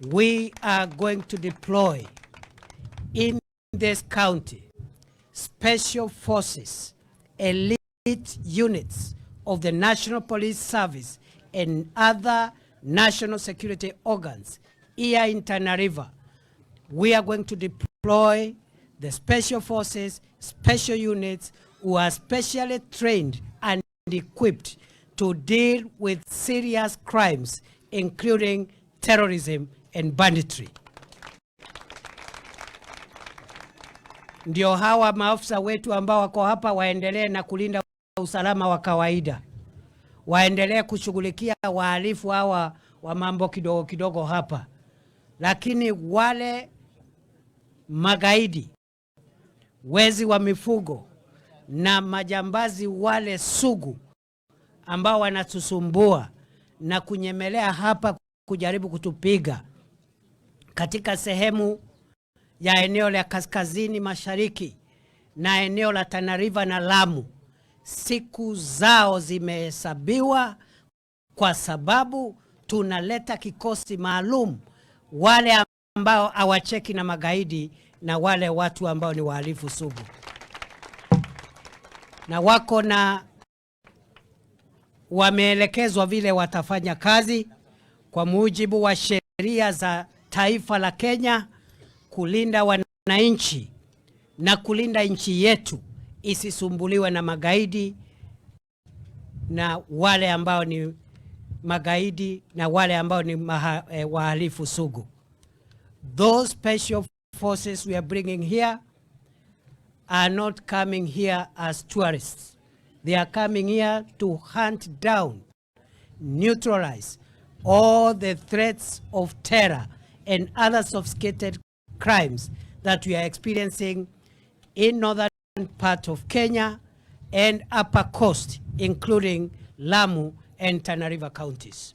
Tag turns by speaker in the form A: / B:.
A: We are going to deploy in this county special forces, elite units of the National Police Service and other national security organs here in Tana River. We are going to deploy the special forces, special units who are specially trained and equipped to deal with serious crimes, including terrorism and banditry. Ndio hawa maafisa wetu ambao wako hapa waendelee na kulinda usalama wa kawaida, waendelee kushughulikia wahalifu hawa wa mambo kidogo kidogo hapa, lakini wale magaidi, wezi wa mifugo na majambazi wale sugu ambao wanatusumbua na kunyemelea hapa kujaribu kutupiga katika sehemu ya eneo la kaskazini mashariki na eneo la Tana River na Lamu, siku zao zimehesabiwa, kwa sababu tunaleta kikosi maalum, wale ambao hawacheki na magaidi na wale watu ambao ni wahalifu sugu na wako na wameelekezwa vile watafanya kazi kwa mujibu wa sheria za taifa la Kenya kulinda wananchi na kulinda nchi yetu isisumbuliwe na magaidi na wale ambao ni magaidi na wale ambao ni wahalifu sugu. Those special forces we are bringing here are not coming here as tourists. They are coming here to hunt down, neutralize all the threats of terror and other sophisticated crimes that we are experiencing in northern part of Kenya and upper coast, including Lamu and Tana River counties.